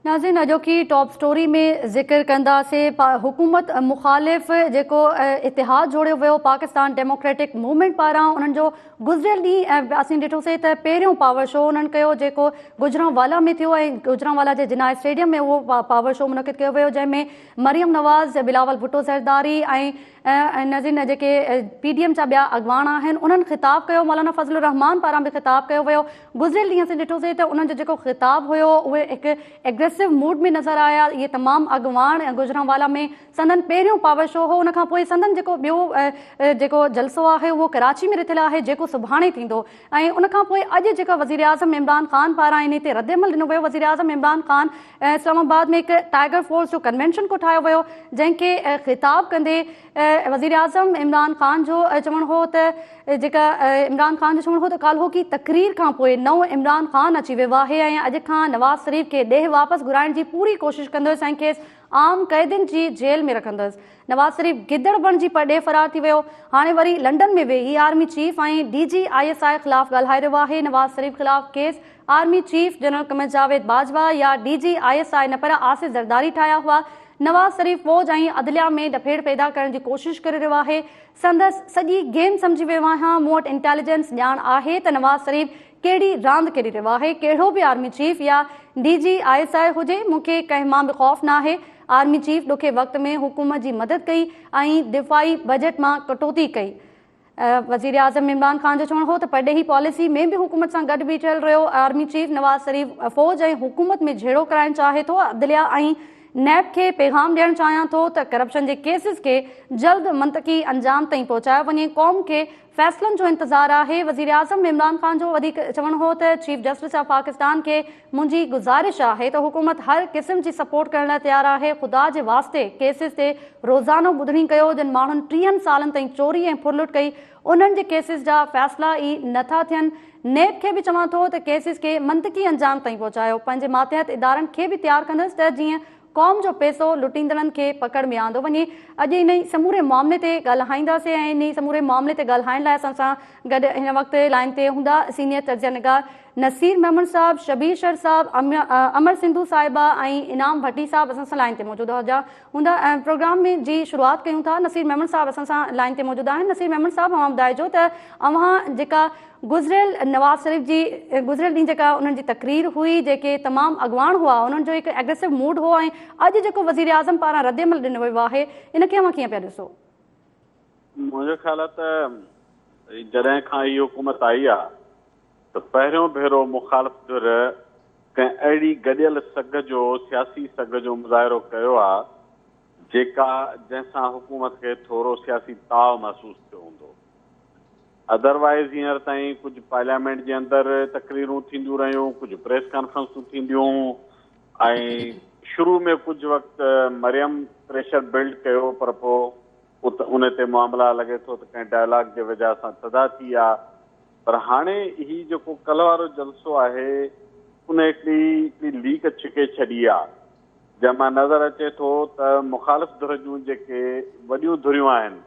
ناظرين اڄوڪي top story ۾ ذڪر ڪنداسين حڪومت مخالف جيڪو اتحاد جوڙيو ويو پاڪستان ڊيموڪريٽڪ موومينٽ پاران انهن جو گذريل ڏينهن اسين ڏٺوسي ته پهريون پاور شو انهن ڪيو جيڪو گجرانوالا ۾ ٿيو ۽ گجرانوالا جي جناح اسٽيڊيم ۾ اهو پاور شو منعقد ڪيو ويو جنهن ۾ مريم نواز، بلاول ڀٽو زرداري ۽ ناظرين جيڪي پي ڊي ايم جا ٻيا اڳواڻ آهن انهن خطاب ڪيو مولانا فضل الرحمان پاران به خطاب ڪيو ويو گذريل ڏينهن اسين ڏٺوسي ته انهن جو جيڪو خطاب هيو اهي هڪ ايگريسو موڊ ۾ نظر آيا اهي تمام اڳواڻ گجرانوالا ۾ سندن پهريون پاور شو هو ان کان پوء سندن جيڪو ٻيو جيڪو جلسو آهي اهو ڪراچي ۾ رٿيل آهي جيڪو سڀاڻي ٿيندو ۽ ان کان پوء اڄ جيڪا وزيراعظم عمران خان پاران انهي تي ردعمل ڏنو ويو وزيراعظم عمران خان اسلام آباد ۾ هڪ ٽائيگر فورس جو ڪنوينشن ڪوٺايو ويو جنهن کي خطاب ڪندي وزيراعظم عمران خان جو چوڻ هو ته جيڪا عمران خان جو چوڻ هو ته ڪالهوڪي تقرير کان پوء نئون عمران خان اچي ويو آهي ۽ اڄ کان نواز شريف کي ڏيهه واپس گهرائڻ جي پوري ڪوشش ڪندس ۽ کيس عام قيدين جي جيل ۾ رکندس. نواز شريف گدڙ بڻجي پرڏيهه فرار ٿي ويو، هاڻي وري لنڊن ۾ ويهي army chief ۽ D G I S I خلاف ڳالهائي رهيو آهي، نواز شريف خلاف case army chief general Qamar Javed Bajwa يا D G I S I نه پر آصف زرداري ٺاهيا هئا، نواز شريف فوج ۽ عدليا ۾ ڏڦيڙ پيدا ڪرڻ جي ڪوشش ڪري رهيو آهي، سندس سڄي گيم سمجهي ويو آهيان، مون وٽ انٽيليجنس ڄاڻ آهي ته نواز شريف ڪهڙي راند کيڏي رهيو آهي، ڪهڙو به آرمي چيف يا D G I S I هجي، مون کي ڪنهن مان به خوف ناهي، آرمي چيف ڏکي وقت ۾ حڪومت جي مدد ڪئي ۽ دفاعي بجيٽ مان ڪٽوتي ڪئي. وزيراعظم عمران خان جو چوڻ هو ته پرڏيهي پاليسي ۾ به حڪومت سان گڏ بيٺل رهيو، آرمي چيف نواز شريف فوج ۽ حڪومت ۾ جهيڙو ڪرائڻ چاهي ٿو، عدليه ۽ نيب کي پيغام ڏيڻ چاهيان ٿو ته ڪرپشن جي ڪيسز کي جلد منطقي انجام تائين پهچايو وڃي، قوم کي فيصلن جو انتظار آهي، وزيراعظم عمران خان جو وڌيڪ چوڻ هو ته چيف جسٽس آف پاڪستان کي منهنجي گذارش آهي ته حڪومت هر قسم جي سپورٽ ڪرڻ لاء تيار آهي، خدا جي واسطي ڪيسز تي روزانو ٻڌڻي ڪيو، جن ماڻهن ٽيهن سالن تائين چوري ۽ ڦرلٽ ڪئي انهن جي ڪيسز جا فيصلا ئي نه ٿا ٿين، نيب کي به چوان ٿو ته ڪيسز کي منطقي انجام تائين پهچايو، پنهنجي ماتحت ادارن کي به تيار ڪندس ته جيئن قوم جو پئسو لٽيندڙن کي پڪڙ ۾ آندو وڃي. اڄ انهي سموري معاملي تي ڳالهائينداسين ۽ انهي سموري معاملي تي ڳالهائڻ لاء اسان سان گڏ هن وقت لائين تي هوندا سينيئر تجزيه نگار نصير ميمڻ صاحب، شبير شر صاحب، امر سنڌو صاحبه ۽ انعام ڀٽي صاحب اسان سان لائين تي موجود هوندا ۽ پروگرام ۾ جي شروعات ڪيون ٿا. نصير ميمڻ صاحب اسان سان لائين تي موجود آهن. نصير ميمڻ صاحب اوهان ٻڌائجو ته اوهان جيڪا گذريل نواز شريف جي گذريل ڏينهن جيڪا انهن جي تقرير هئي جيڪي تمام اڳواڻ هئا انهن جو هڪ ايگريسو موڊ هو ۽ اڄ جيڪو وزيراعظم پاران ردعمل ڏنو ويو آهي ان کي اوهان ڪيئن پيا ڏسو؟ منهنجو خيال آهي ته جڏهن کان هي حڪومت آئي آهي ته پهريون ڀيرو مخالف ڌر ڪنهن اهڙي گڏيل سگهه جو سياسي سگهه جو مظاهرو ڪيو آهي جيڪا جنهن سان حڪومت کي ٿورو سياسي تاء محسوس ٿيو هوندو. ادروائيز هينئر تائين ڪجهه پارليامينٽ جي اندر تقريرون ٿينديون رهيون، ڪجهه پريس ڪانفرنسون ٿينديون ۽ شروع ۾ ڪجهه وقت مريم پريشر بلڊ ڪيو پر پوء ان تي معاملا لڳي ٿو ته ڪنهن ڊائلاگ جي وجهه سان ٿڌا ٿي ويا پر هاڻي هي جيڪو ڪلهه وارو جلسو آهي ان هڪڙي هڪڙي ليڪ ڇڪي ڇڏي آ جنهن مان نظر اچي ٿو ته مخالف ڌر جون جيڪي وڏيون ڌريون آهن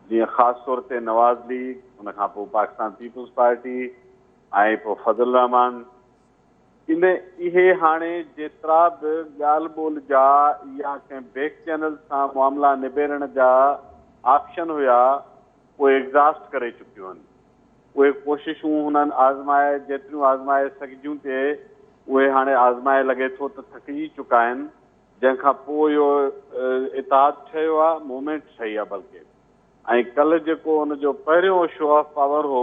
جيئن خاص طور تي نواز ليگ، ان کان پوء پاڪستان پيپلز پارٽي ۽ پوء فضل الرحمان، ان اهي هاڻي جيترا به ڳالهه ٻولهه جا يا ڪنهن بيڪ چينل سان معاملا نبيرڻ جا آپشن هيا اهي ايگزاسٽ ڪري چڪيون آهن. اهي ڪوششون هنن آزمائي جيتريون آزمائي سگهجيون تي اهي هاڻي آزمائي لڳي ٿو ته ٿڪجي چڪا آهن. جنهن کان پوء اهو اتحاد ٺهيو آهي، موومينٽ ٺهي آهي بلڪه ۽ ڪلهه جيڪو ان جو پهريون شو آف پاور هو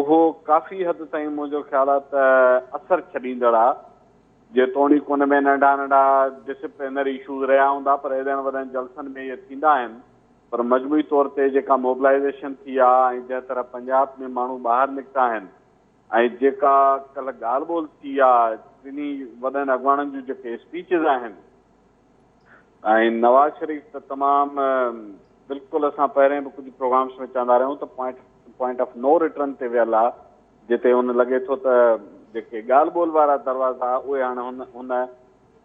اهو ڪافي حد تائين منهنجو خيال آهي ته اثر ڇڏيندڙ آهي جيتوڻيڪ ان ۾ ننڍا ننڍا ڊسپلينري اشوز رهيا هوندا پر ايڏن وڏن جلسن ۾ اهي ٿيندا آهن پر مجموعي طور تي جيڪا موبلائيزيشن ٿي آهي ۽ جنهن طرح پنجاب ۾ ماڻهو ٻاهر نڪتا آهن ۽ جيڪا ڪلهه ڳالهه ٻولهه ٿي آ، ٽنهي وڏن اڳواڻن جون جيڪي اسپيچز آهن ۽ نواز شريف ته تمام بلڪل اسان پهرين به ڪجهه پروگرامس ۾ چوندا رهيون ته point point of no return تي ويل آ جتي هن لڳي ٿو ته جيڪي ڳالهه ٻولهه وارا دروازا اهي هاڻي هن هن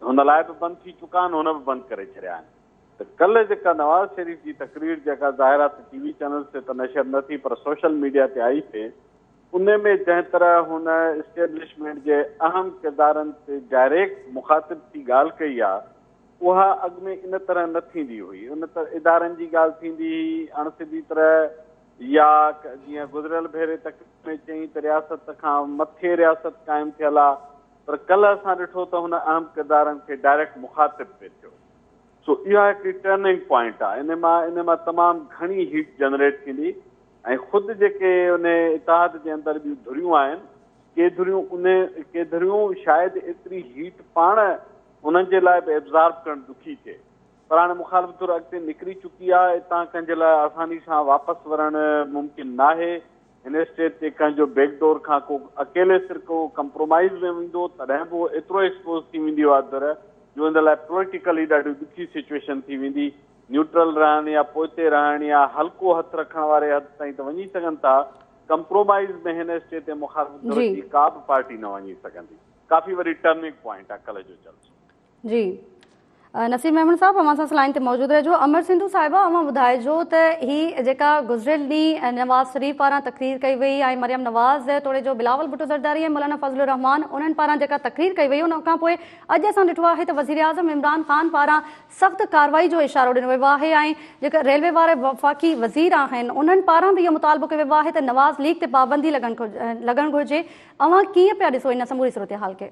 هن لاء به بند ٿي چڪا آهن هن به بند ڪري ڇڏيا آهن ته ڪلهه جيڪا نواز شريف جي تقرير جيڪا ظاهر آ ته ٽي وي چينلز تي ته نشر نه ٿي پر سوشل ميڊيا تي آئي ٿي. ان ۾ جنهن طرح هن اسٽيبلشمينٽ جي اهم ڪردارن تي ڊائريڪٽ مخاطب ٿي ڳالهه ڪئي آ، اها اڳ ۾ ان طرح نه ٿيندي هئي. ان طرح ادارن جي ڳالهه ٿيندي هئي اڻ سڌي طرح يا جيئن گذريل ڀيري تقرير ۾ چيائين ته رياست کان مٿي رياست قائم ٿيل آ، پر ڪلهه اسان ڏٺو ته هن اهم ڪردارن کي ڊائريڪٽ مخاطب پئي ٿيو. سو اها هڪڙي ٽرننگ پوائنٽ آ. ان مان ان مان تمام گهڻي هيٽ جنريٽ ٿيندي ۽ خود جيڪي ان اتحاد جي اندر ٻيون ڌريون آهن، ڪي ڌريون ان ڪي ڌريون شايد ايتري هيٽ پاڻ انهن جي لاء به ابزارب ڪرڻ ڏکي ٿئي. پر هاڻي مخالف ڌر اڳتي نڪري چڪي آ، اتان ڪنهن جي لاء آساني سان واپس ورڻ ممڪن ناهي. هن اسٽيج تي ڪنهن جو بيڪ ڊور کان ڪو اڪيلي سر ڪو ڪمپرومائيز ۾ ويندو تڏهن به اهو ايترو ايڪسپوز ٿي ويندي اها ڌر جو ان لاء پوليٽيڪلي ڏاڍي ڏکي سچويشن ٿي ويندي. نيوٽرل رهڻ يا پوئتي رهڻ يا هلڪو هٿ رکڻ واري حد تائين ته وڃي سگهن ٿا، ڪمپرومائيز ۾ هن اسٽيج تي مخالف ڌر جي ڪا به پارٽي نه وڃي سگهندي. ڪافي وڏي ٽرننگ پوائنٽ آ ڪلهه جو جلسو. جي نصير ميمڻ صاحب اوهان سان لائن تي موجود رهجو. امر سنڌو صاحبه اوهان ٻڌائجو ته هي جيڪا گذريل ڏينهن نواز شريف پاران تقرير ڪئي وئي ۽ مريم نواز توڙي جو بلاول ڀٽو زرداري ۽ مولانا فضل الرحمان انهن پاران جيڪا تقرير ڪئي وئي ان کان پوء اڄ اسان ڏٺو آهي ته وزيراعظم عمران خان پاران سخت ڪارروائي جو اشارو ڏنو ويو آهي ۽ جيڪا ريلوي واري وفاقي وزير آهن انهن پاران به اهو مطالبو ڪيو ويو آهي ته نواز ليگ تي پابندي لڳڻ گهرجي اوهان ڪيئن پيا ڏسو ان سموري صورتحال کي؟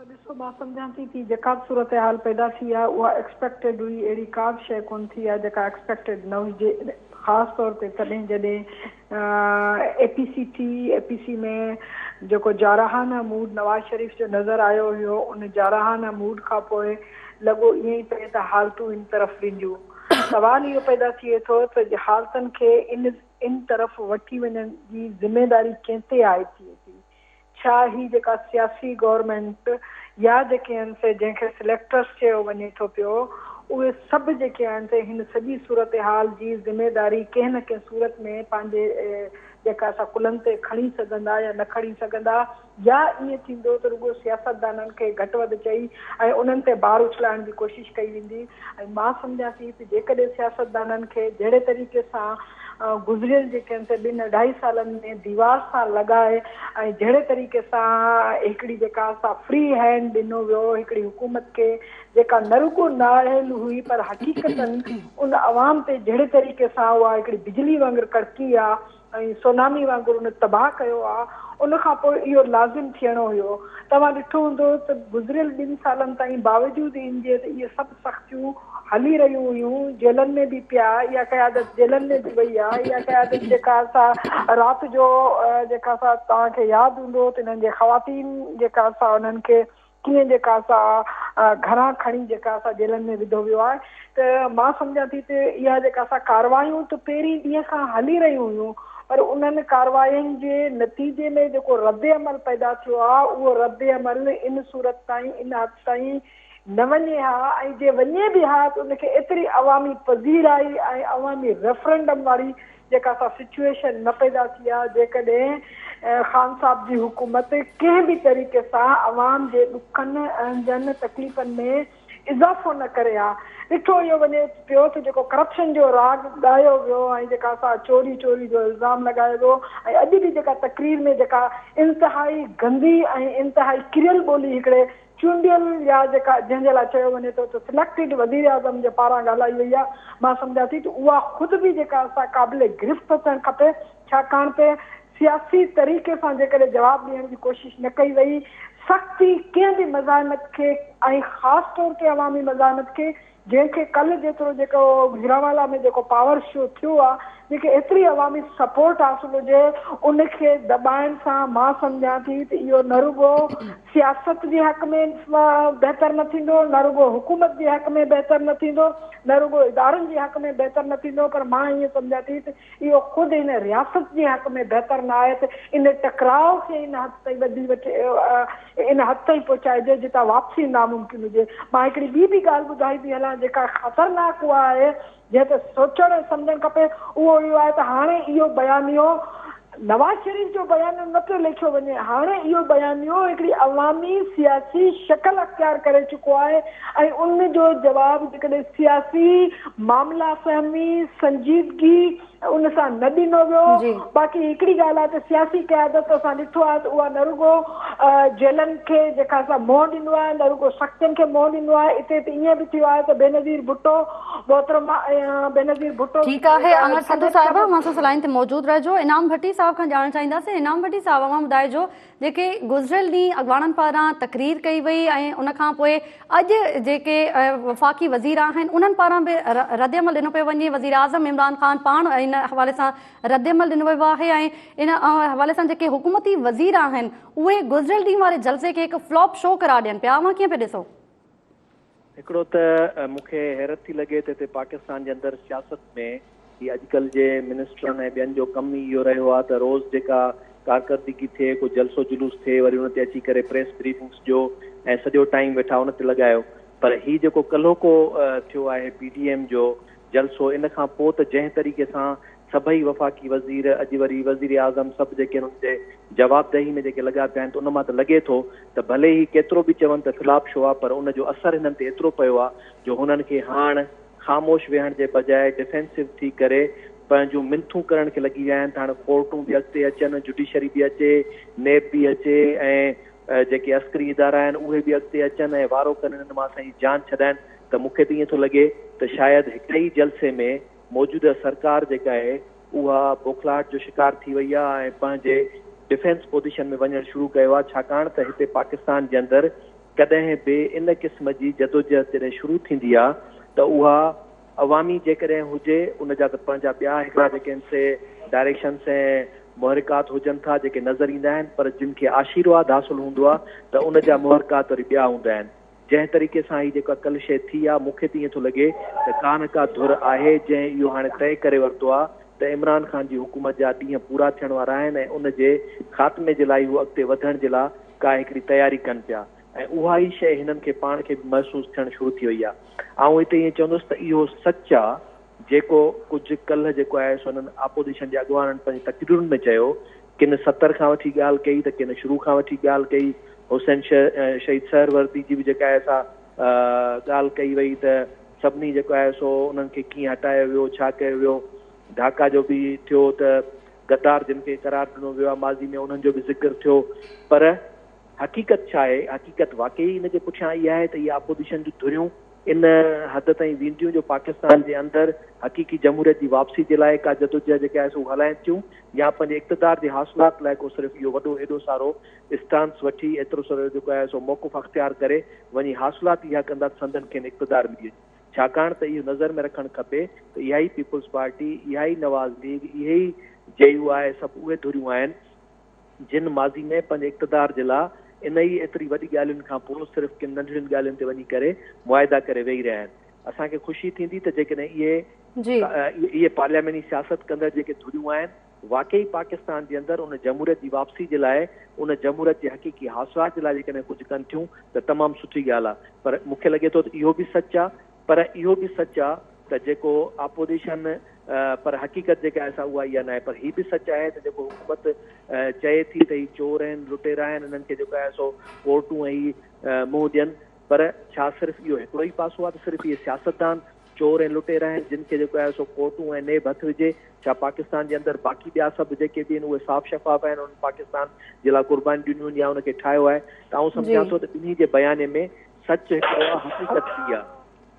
ڏسو مان سمجهان ٿي ته جيڪا به صورتحال پيدا ٿي آهي اها ايڪسپيڪٽيڊ هئي اهڙي ڪا به شيء ڪونه ٿي آهي جيڪا ايڪسپيڪٽيڊ نه هجي خاص طور تي تڏهن جڏهن اي پي سي ٿي اي پي سي ۾ جيڪو جارحانه موڊ نواز شريف جو نظر آيو هيو ان جارحانه موڊ کان پوء لڳو ائين ئي پئي ته حالتون ان طرف وينديون سوال اهو پيدا ٿئي ٿو ته حالتن کي ان ان طرف وٺي وڃڻ جي ذميواري ڪنهن تي عائد ٿئي ٿي ڇا هي جيڪا سياسي گورنمينٽ يا جيڪي آهن سي جنهن کي سليڪٽرس چيو وڃي ٿو پيو اهي سڀ جيڪي آهن سي هن سڄي صورتحال جي ذميداري ڪنهن نه ڪنهن صورت ۾ پنهنجي جيڪا سا ڪلهن تي کڻي سگهندا يا نه کڻي سگهندا يا ائين ٿيندو ته رڳو سياستدانن کي گهٽ وڌ چئي ۽ انهن تي بار اڇلائڻ جي ڪوشش ڪئي ويندي ۽ مان سمجهان ٿي ته جيڪڏهن سياستدانن کي جهڙي طريقي سان گذريل جيڪي آهن سي ٻن اڍائي سالن ۾ ديوار سان لڳائي ۽ جهڙي طريقي سان هڪڙي جيڪا سا فري هينڊ ڏنو ويو هڪڙي حڪومت کي جيڪا نه رڳو نااهل هئي پر حقيقتن ان عوام تي جهڙي طريقي سان اها هڪڙي بجلي وانگر ڪڙڪي آ ۽ سونامي وانگر ان تباهه ڪيو آ ان کان پوء اهو لازم ٿيڻو هيو. توهان ڏٺو هوندو ته گذريل ٻن سالن تائين باوجود ان جي ته اهي سڀ سختيون هلي رهيون هيون، جيلن ۾ به پيا، اها قيادت جيلن ۾ به وئي آ، اها قيادت جيڪا سا رات جو جيڪا سا توهان کي ياد هوندو ته انهن جي خواتين جيڪا سا انهن کي ڪيئن جيڪا سا گهران کڻي جيڪا سا جيلن ۾ وڌو ويو آهي ته مان سمجهان ٿي ته اها جيڪا سا ڪاروايون ته پهرين ڏينهن کان هلي رهيون هيون پر انهن ڪارواين جي نتيجي ۾ جيڪو رد عمل پيدا ٿيو آهي اهو رد عمل ان صورت تائين ان حد تائين نه وڃي ها ۽ جي وڃي به ها ته ان کي ايتري عوامي پذيرائي ۽ عوامي ريفرنڊم واري جيڪا سا سچوئيشن نه پيدا ٿي آ جيڪڏهن خان صاحب جي حڪومت ڪنهن به طريقي سان عوام جي ڏکن اهنجن تڪليفن ۾ اضافو نه ڪري ها ڏٺو اهو وڃي پيو ته جيڪو ڪرپشن جو راڳ ڳايو ويو ۽ جيڪا سا چوري چوري جو الزام لڳايو ويو ۽ اڄ به جيڪا تقرير ۾ جيڪا انتهائي گندي ۽ انتهائي ڪريل ٻولي هڪڙي چونڊيل يا جيڪا جنهن جي لاء چيو وڃي ٿو ته سليڪٽيڊ وزيراعظم جي پاران ڳالهائي وئي آهي مان سمجهان ٿي ته اها خود به جيڪا سا قابل گرفت اچڻ کپي ڇاڪاڻ ته سياسي طريقي سان جيڪڏهن جواب ڏيڻ جي ڪوشش نه ڪئي وئي سختي ڪنهن به مزاحمت کي ۽ خاص طور تي عوامي مزاحمت کي جنهن کي ڪلهه جيترو جيڪو گجرانوالا ۾ جيڪو پاور شو ٿيو آ جنهن کي ايتري عوامي سپورٽ حاصل هجي ان کي دٻائڻ سان مان سمجهان ٿي ته اهو نه رڳو سياست جي حق ۾ بهتر نه ٿيندو نه رڳو حڪومت جي حق ۾ بهتر نه ٿيندو نه رڳو ادارن جي حق ۾ بهتر نه ٿيندو پر مان ائين سمجهان ٿي ته اهو خود هن رياست جي حق ۾ بهتر نه آهي ته ان ٽڪراء کي ان حد تائين وڌي وٺي ان حد تائين پهچائجي جتان واپسي ناممڪن هجي. مان هڪڙي ٻي به ڳالهه ٻڌائي ٿي هلان جيڪا خطرناڪ اها آهي جنهن تي سوچڻ ۽ سمجهڻ کپي اهو اهو آهي ته هاڻي اهو بيانيو نواز شريف جو بيانيو نه پيو ليکيو وڃي، هاڻي اهو بيانيو هڪڙي عوامي سياسي شڪل اختيار ڪري چڪو آهي ۽ ان جو جواب جيڪڏهن سياسي معاملا فهمي، سنجيدگي ان سان نه ڏنو ويو. باقي هڪڙي ڳالهه آهي ته سياسي قيادت اسان ڏٺو آهي ته اها نه رڳو جيلن کي جيڪا سا منهن ڏنو آهي، نه رڳو سختين کي منهن ڏنو آهي، اتي ته ائين به ٿيو آهي ته بينظير ڀٽو محترمه بينظير ڀٽو ٺيڪ آهي امر سنڌو صاحب اوهان سان لائين تي موجود رهجو انعام ڀٽي صاحب کان ڄاڻڻ چاهينداسين انعام ڀٽي صاحب اوهان ٻڌائجو جيڪي گذريل ڏينهن اڳواڻن پاران تقرير ڪئي وئي ۽ ان کان پوء اڄ جيڪي وفاقي وزير آهن انهن پاران به رد عمل ڏنو پيو وڃي وزيراعظم عمران خان پاڻ ان حوالي سان رد عمل ڏنو ويو آهي ۽ ان حوالي سان جيڪي حڪومتي وزير آهن اهي گذريل ڏينهن واري جلسي کي هڪ فلاپ شو قرار ڏين پيا اوهان ڪيئن پيا ڏسو؟ هڪڙو ته مون کي حيرت ٿي لڳي ته هتي پاڪستان جي اندر سياست ۾ هي اڄڪلهه جي منسٽرن ۽ ٻين جو ڪم ئي اهو رهيو آهي ته روز جيڪا ڪارڪردگي ٿئي ڪو جلسو جلوس ٿئي وري ان تي اچي ڪري پريس بريفنگس ڏيو ۽ سڄو ٽائيم ويٺا ان تي لڳايو پر هي جيڪو ڪلهوڪو ٿيو آهي پي ڊي ايم جو جلسو ان کان پوء ته جنهن طريقي سان سڀئي وفاقي وزير اڄ وري وزيراعظم سڀ جيڪي انهن جي جوابدهي ۾ جيڪي لڳا پيا آهن ته ان مان ته لڳي ٿو ته ڀلي هي ڪيترو به چون ته فلاپ شو آهي پر ان جو اثر هنن تي ايترو پيو آهي جو هنن کي هاڻ خاموش ويهڻ جي بجاء ڊفينسو ٿي ڪري پنهنجون منٿون ڪرڻ کي لڳي ويا آهن ته هاڻ ڪورٽون به اڳتي اچن جڊيشري به اچي نيب به اچي ۽ جيڪي عسڪري ادارا آهن اهي به اڳتي اچن ۽ وارو ڪن انهن مان اسان جي جان ڇڏائن ته مون کي ته ائين ٿو لڳي ته شايد هڪ ئي جلسي ۾ موجوده سرڪار جيڪا آهي اها بوکلاهٽ جو شڪار ٿي وئي آهي ۽ پنهنجي ڊفينس پوزيشن ۾ وڃڻ شروع ڪيو آهي ڇاڪاڻ ته هتي پاڪستان جي اندر ڪڏهن به ان قسم جي جدوجهد جڏهن شروع ٿيندي آهي ته اها عوامي جيڪڏهن هجي ان جا ته پنهنجا ٻيا هڪڙا جيڪي آهن سي ڊائريڪشنس ۽ محرڪات هجن ٿا جيڪي نظر ايندا آهن پر جن کي آشيرواد حاصل هوندو آهي ته ان جا محرڪات وري ٻيا هوندا آهن. جنهن طريقي سان هي جيڪا ڪل شيء ٿي آ، مون کي ته ائين ٿو لڳي ته ڪا نه ڪا ڌر آهي جنهن اهو هاڻي طئي ڪري ورتو آ ته عمران خان جي حڪومت جا ڏينهن پورا ٿيڻ وارا آهن ۽ ان جي خاتمي جي لاء هو اڳتي وڌڻ جي لا ڪا هڪڙي تياري ڪن پيا ۽ اها ئي شيء هنن کي پاڻ کي به محسوس ٿيڻ شروع ٿي وئي آ. آئون هتي ائين چوندس ته اهو سچ آ جيڪو ڪجهه ڪلهه جيڪو آهي سو هنن آپوزيشن جي اڳواڻن پنهنجي تقريرن ۾ چيو ڪن ستر کان وٺي ڳالهه ڪئي ته ڪن شروع کان وٺي ڳالهه ڪئي. حسين شهيد سهروردي جي به جيڪا آهي سا ڳالهه ڪئي وئي ته سڀني جيڪو آهي سو انهن کي ڪيئن هٽايو ويو، ڇا ڪيو ويو. ڍاڪا جو به ٿيو ته غدار جن کي قرار ڏنو ويو آهي ماضي ۾ انهن جو به ذڪر ٿيو پر حقيقت ڇا آهي؟ حقيقت واقعي ان جي پٺيان اها آهي ته اهي اپوزيشن جون ڌريون ان حد تائين وينديون جو پاڪستان جي اندر حقيقي جمهوريت جي واپسي جي لاء ڪا جدوجهد جيڪا آهي سو هلائين ٿيون يا پنهنجي اقتدار جي حاصلات لاء ڪو صرف اهو وڏو ايڏو سارو اسٽانس وٺي ايترو سارو جيڪو آهي سو موقف اختيار ڪري وڃي حاصلات اها ڪندا ته سندن کين اقتدار ملي وڃي ڇاڪاڻ ته اهو نظر ۾ رکڻ کپي ته اها ئي پيپلز پارٽي اها ئي نواز ليگ اهي ئي جي يو آء سڀ اهي ڌريون آهن جن ماضي ۾ پنهنجي اقتدار جي لا انهيء ايتري وڏي ڳالهين کان پوء صرف ڪن ننڍڙين ڳالهين تي وڃي ڪري معاهدا ڪري ويهي رهيا آهن. اسان کي خوشي ٿيندي ته جيڪڏهن اهي اهي پارلياماني سياست ڪندڙ جيڪي ڌريون آهن واقعي پاڪستان جي اندر ان جمهوريت جي واپسي جي لاء ان جمهوريت جي حقيقي حاصلات جي لاء جيڪڏهن ڪجهه ڪن ٿيون ته تمام سٺي ڳالهه آهي پر مون کي لڳي ٿو ته اهو به سچ آهي پر اهو به سچ آ ته جيڪو آپوزيشن پر حقيقت جيڪا آهي سا اها اها ناهي پر هي به سچ آهي ته جيڪو حڪومت چئي ٿي ته هي چور آهن لٽيرا آهن انهن کي جيڪو آهي سو ڪورٽون ۽ هي منهن ڏين پر ڇا صرف اهو هڪڙو ئي پاسو آهي ته صرف اهي سياستدان چور ۽ لٽيرا آهن جن کي جيڪو آهي سو ڪورٽون ۽ نيب هٿ وجهي ڇا پاڪستان جي اندر باقي ٻيا سڀ جيڪي به آهن اهي صاف شفاف آهن انهن پاڪستان جي لاء قرباني ڏنيون آهن يا ان کي ٺاهيو آهي ته آئون سمجهان ٿو ته ٻنهي جي بياني ۾ سچ هڪڙو آ حقيقت ٻي آ.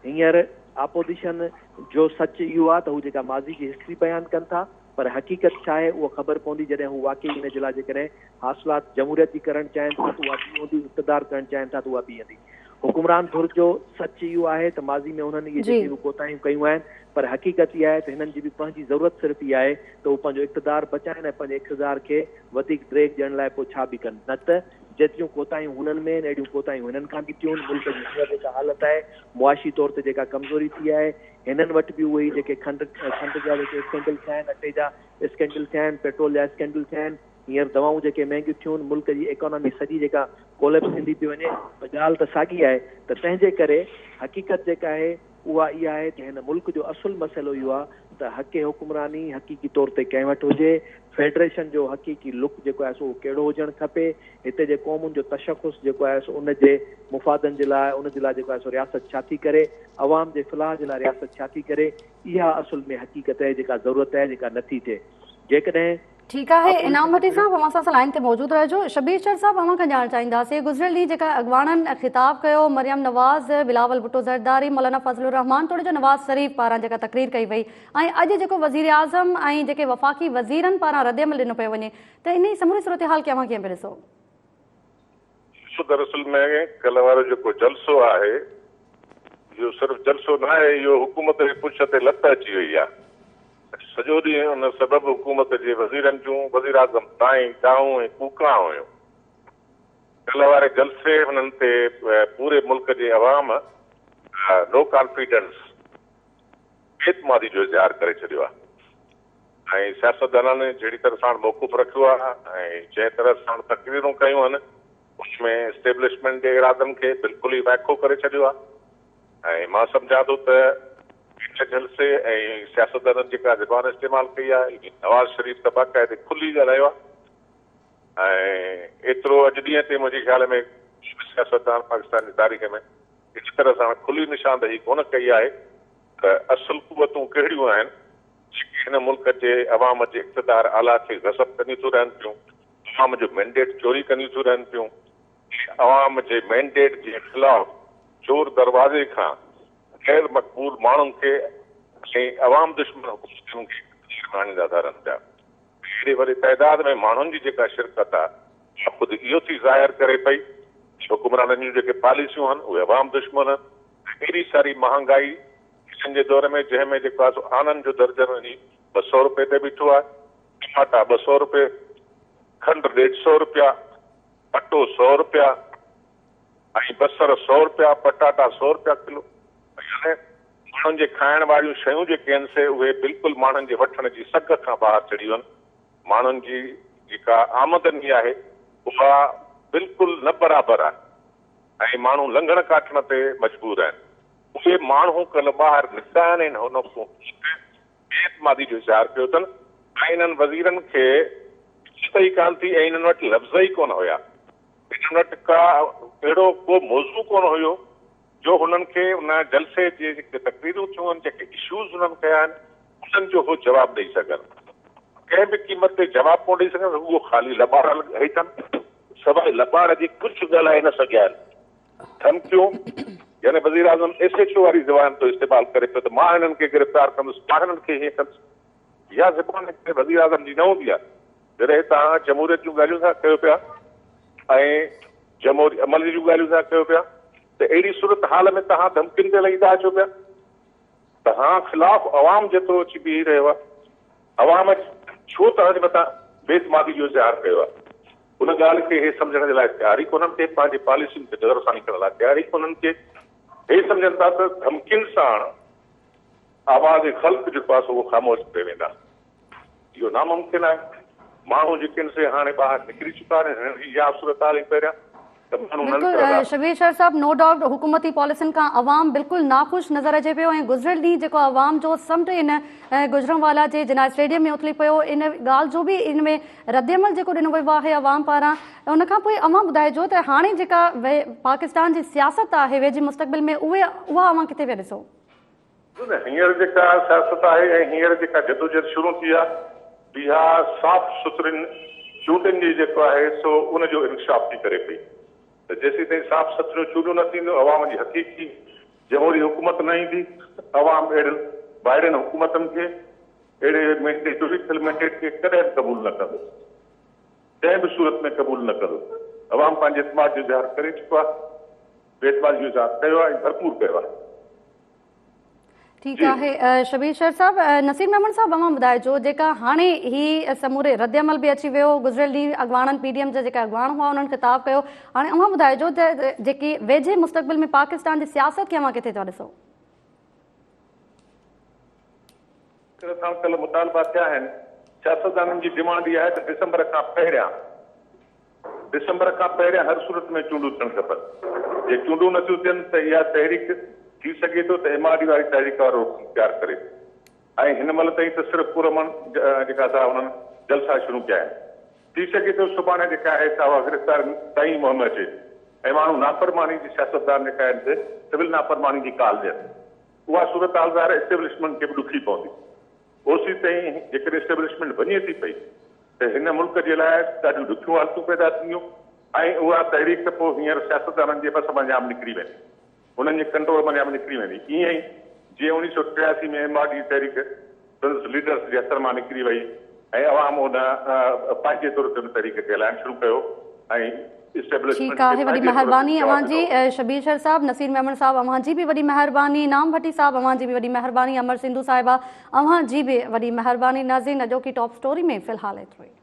هينئر آپوزيشن جو سچ اهو آ ته هو جيڪا ماضي جي هسٽري بيان ڪن ٿا پر حقيقت ڇا آهي اهو خبر پوندي جڏهن هو واقعي ان جي لاء جيڪڏهن حاصلات جمهوريت جي ڪرڻ چاهين ٿا ته اها ٻي هوندي اقتدار ڪرڻ چاهين ٿا ته اها ٻي هوندي. حڪمران ڌر جو سچ اهو آهي ته ماضي ۾ انهن اهي جيڪي به ڪوتاهيون ڪيون آهن پر حقيقت اها آهي ته هنن جي به پنهنجي ضرورت صرف اها آهي ته هو پنهنجو اقتدار بچائن ۽ پنهنجي اقتدار کي وڌيڪ ڊيگهه ڏيڻ لاء پوء ڇا به ڪن نه ته جيتريون ڪوتاهيون هنن ۾ آهن اهڙيون ڪوتاهيون هنن کان به ٿيون، ملڪ جي هينئر جيڪا حالت آهي، معاشي طور تي جيڪا ڪمزوري ٿي آهي، هنن وٽ به اهي ئي جيڪي کنڊ کنڊ جا جيڪي اسڪينڊل ٿيا آهن، اٽي جا اسڪينڊل ٿيا آهن، پيٽرول جا اسڪينڊل ٿيا آهن، هينئر دوائون جيڪي مهنگيون ٿيون، ملڪ جي ايڪانامي سڄي جيڪا ڪوليپس ٿيندي پئي وڃي ته ڳالهه ته ساڳي آهي ته تنهن جي ڪري حقيقت جيڪا آهي اها اها آهي ته هن ملڪ جو اصل مسئلو اهو آهي ته حق حڪمراني حقيقي طور تي ڪنهن وٽ هجي، فيڊريشن جو حقيقي لڪ جيڪو آهي سو اهو ڪهڙو هجڻ کپي، هتي جي قومن جو تشخص جيڪو آهي سو ان جي مفادن جي لاء ان جي لاء جيڪو آهي سو رياست ڇا ٿي ڪري، عوام جي فلاح جي لاء رياست ڇا ٿي ڪري، اها اصل ۾ حقيقت آهي جيڪا ضرورت آهي جيڪا نه ٿي ٿئي. جيڪڏهن. ٺيڪ آهي انعام ڀٽي صاحب اوهان سان لائين تي موجود رهجو. شبير شر صاحب اوهان کان ڄاڻڻ چاهينداسين گذريل ڏينهن جيڪا اڳواڻن خطاب ڪيو مريم نواز، بلاول ڀٽو زرداري، مولانا فضل الرحمان توڙي جو نواز شريف پاران جيڪا تقرير ڪئي وئي ۽ اڄ جيڪو وزيراعظم ۽ جيڪي وفاقي وزيرن پاران ردعمل ڏنو پيو وڃي ته انهي سموري صورتحال کي اوهان ڪيئن پيا ڏسو؟ ڏسو دراصل ۾ ڪلهه وارو جيڪو جلسو آهي اهو صرف جلسو ناهي اهو حڪومت جي پڇ تي لت اچي وئي آهي سڄو ڏينهن ان سبب حڪومت جي وزيرن جون وزيراعظم تائين دانهون ۽ ڪوڪان هيون ڪلهه واري جلسي هنن تي پوري ملڪ جي عوام نو ڪانفيڊنس بي اعتمادي جو اظهار ڪري ڇڏيو آهي ۽ سياستدانن جهڙي طرح ساڻ موقف رکيو آهي ۽ جنهن طرح ساڻ تقريرون ڪيون آهن ان ۾ اسٽيبلشمينٽ جي ارادن کي بلڪل ئي وائکو ڪري ڇڏيو آهي ۽ مان سمجهان ٿو ته ان جلسي ۽ سياستدانن جيڪا زبان استعمال ڪئي آهي نواز شريف ته باقاعدي کلي ڳالهايو آهي ۽ ايترو اڄ ڏينهن تي منهنجي خيال ۾ سياستدان پاڪستان جي تاريخ ۾ ان طرح ساڻ کلي نشاندهي ڪونه ڪئي آهي ته اصل قوتون ڪهڙيون آهن جيڪي هن ملڪ جي عوام جي اقتدار اعليٰ کي غصب ڪنديون ٿيون رهن پيون، عوام جو مينڊيٽ چوري ڪنديون ٿيون رهن پيون ۽ عوام جي مينڊيٽ جي خلاف چور دروازي کان غير مقبول ماڻهن کي ۽ عوام دشمن حڪومتن کي اقتدار ۾ آڻيندا ٿا رهن پيا ۽ ايڏي وڏي تعداد ۾ ماڻهن جي جيڪا شرڪت آهي اها خود اهو ٿي ظاهر ڪري پئي ته حڪمرانن جون جيڪي پاليسيون آهن اهي عوام دشمن آهن ۽ ايڏي ساري مهانگائي هنن جي دور ۾ جنهن ۾ جيڪو آهي سو آنن جو درجن وڃي 200 روپئي تي بيٺو آهي، ٽماٽا 200 روپئي، کنڊ ڏيڍ سئو روپيا، اٽو سئو روپيا ۽ بصر سئو روپيا، پٽاٽا سئو روپيا ڪلو يعني ماڻهن جي کائڻ واريون شيون جيڪي آهن سي اهي بلڪل ماڻهن جي وٺڻ جي سگهه کان ٻاهر چڙهي ويون. ماڻهن جي جيڪا آمدني آهي اها بلڪل نه برابر آهي ۽ ماڻهو لنگهڻ ڪاٽڻ تي مجبور آهن. اهي ماڻهو ڪلهه ٻاهر نڪتا آهن ۽ هن حڪومت تي بي اعتمادي جو اظهار ڪيو اٿن ۽ انهن وزيرن کي عزت ئي ڪانه ٿي ۽ انهن وٽ لفظ ئي ڪونه هيا. انهن وٽ ڪا اهڙو ڪو موضوع ڪونه هيو جو هنن کي ان جلسي جي جيڪي تقريرون ٿيون آهن، جيڪي اشوز هنن ڪيا آهن، انهن جو هو جواب ڏئي سگهن. ڪنهن به قيمت تي جواب ڪونه ڏئي سگهن، رڳو خالي لٻاڙ هئي اٿن. سواء لٻاڙ جي ڪجهه ڳالهائي نه سگهيا آهن. ڌمڪيون يعني وزيراعظم ايس ايڇ او واري زبان ٿو استعمال ڪري پيو ته مان هنن کي گرفتار ڪندس، مان هنن کي هيئن ڪندس. اها زبان هڪ وزيراعظم جي نه هوندي آهي. جڏهن توهان جمهوريت جون ڳالهيون ٿا ڪيو پيا ۽ جمهوري عمل جون ڳالهيون ٿا ڪيو پيا ته اهڙي صورتحال ۾ توهان ڌمڪين تي لهي ٿا اچو پيا. توهان خلاف عوام جيترو اچي بيهي رهيو آهي، عوام ڇو توهان جي مٿان بي اعتمادي جو اظهار ڪيو آهي؟ ان ڳالهه کي هي سمجهڻ جي لاء تيار ئي ڪونهن ڪي، پنهنجي پاليسين تي نظرثاني ڪرڻ لاء تيار ئي ڪونهن ڪي. هي سمجهن ٿا ته ڌمڪين ساڻ آواز خلق جيڪو آهي سو اهو خاموش ڪري ويندا. اهو ناممڪن آهي. ماڻهو جيڪي آهن سي هاڻي ٻاهر نڪري چڪا آهن. هنن جي اها صورتحال هئي پهريان ته ماڻهو نه بلڪل نڪرندا. شبير شر صاحب نو ڊائوٽ حڪومتي پاليسين کان عوام بلڪل ناخوش نظر اچي پيو ۽ گذريل ڏينهن جيڪو عوام جو سمنڊ ان گجرانوالا جي جناح اسٽيڊيم ۾ اٿلي پيو ان ڳالهه جو به ان ۾ ردعمل جيڪو ڏنو ويو آهي عوام پاران ان کان پوء اوهان ٻڌائجو ته هاڻي جيڪا پاڪستان جي سياست آهي ويجهي مستقبل ۾ اهي اها اوهان ڪٿي پيا ڏسو؟ ڏسو نه هينئر جيڪا سياست آهي ۽ هينئر جيڪا جدوجهد شروع ٿي آهي اها صاف سٿرين چونڊن جي جيڪو آهي سو ان جو انڪشاف ٿي ڪري پئي ته جيسيتائين صاف سٿريون چونڊون نه ٿينديون عوام جي حقيقي جمهوري حڪومت نه ايندي عوام اهڙين بائڙين حڪومتن کي اهڙي مينڊيٽ چوري ٿيل مينڊيٽ کي ڪڏهن به قبول نه ڪندو ڪنهن به صورت ۾ قبول نه ڪندو عوام پنهنجي اعتماد جو اظهار ڪري چڪو آهي بي اعتمادي جو اظهار ڪيو آهي ۽ ڀرپور ڪيو آهي. ٺيڪ آهي شبير شر صاحب نصير ميمڻ صاحب اوهان ٻڌائجو جيڪا هاڻي هي سموري رد عمل به اچي ويو گذريل ڏينهن اڳواڻن پي ڊي ايم جا جيڪا اڳواڻ هئا انهن خطاب ڪيو هاڻي اوهان ٻڌائجو ته جيڪي ويجهي مستقبل ۾ پاڪستان جي سياست کي اوهان ڪٿي ٿا ڏسو؟ طرح سان ڪل مطالبا ٿيا آهن سياستدانن جي ڊمانڊ اها آهي ته ڊسمبر کان پهريان ڊسمبر کان پهريان هر صورت ۾ چونڊون ٿيڻ کپن. جي چونڊون نه ٿيون ٿين ته اها تحريڪ ٿي سگهي ٿو ته ايم آر ڊي واري تحريڪ وارو رخ اختيار ڪري. ۽ هن مهل تائين ته صرف پرامن جيڪا سا انهن جلسا شروع ڪيا آهن. ٿي سگهي ٿو سڀاڻي جيڪا آهي سا اها گرفتارين تائين مهم اچي ۽ ماڻهو نافرماني جي سياستدان جيڪا آهن سي سول نافرماني جي ڪال ڏين. اها صورتحال ظاهر اسٽيبلشمينٽ کي به ڏکي پوندي. اوسيتائين جيڪڏهن اسٽيبلشمينٽ وڃي ٿي پئي ته هن ملڪ جي لاء ڏاڍيون ڏکيون حالتون پيدا ٿينديون ۽ اها تحريڪ ته پوء هينئر سياستدانن جي بس منجهان به نڪري ويندي. انهن جي ڪنٽرول منجهان به نڪري ويندي. ائين ئي جيئن 1983 ۾ ايم آر ڊي تحريڪ سندس ليڊرس جي هٿن مان نڪري وئي ۽ عوام ان پنهنجي طور تي ان تحريڪ کي هلائڻ شروع ڪيو ۽ اسٽيبلشمينٽ ٺيڪ کي آهي وڏي پنهنجي طور تي مهرباني جواب اوهان جي ڏنو. شبير شر صاحب نصير ميمڻ صاحب اوهان جي به وڏي مهرباني انعام ڀٽي صاحب اوهان جي به وڏي مهرباني امر سنڌو صاحبه اوهان جي به وڏي مهرباني ناظرين اڄوڪي ٽاپ اسٽوري ۾ في الحال ايترو ئي.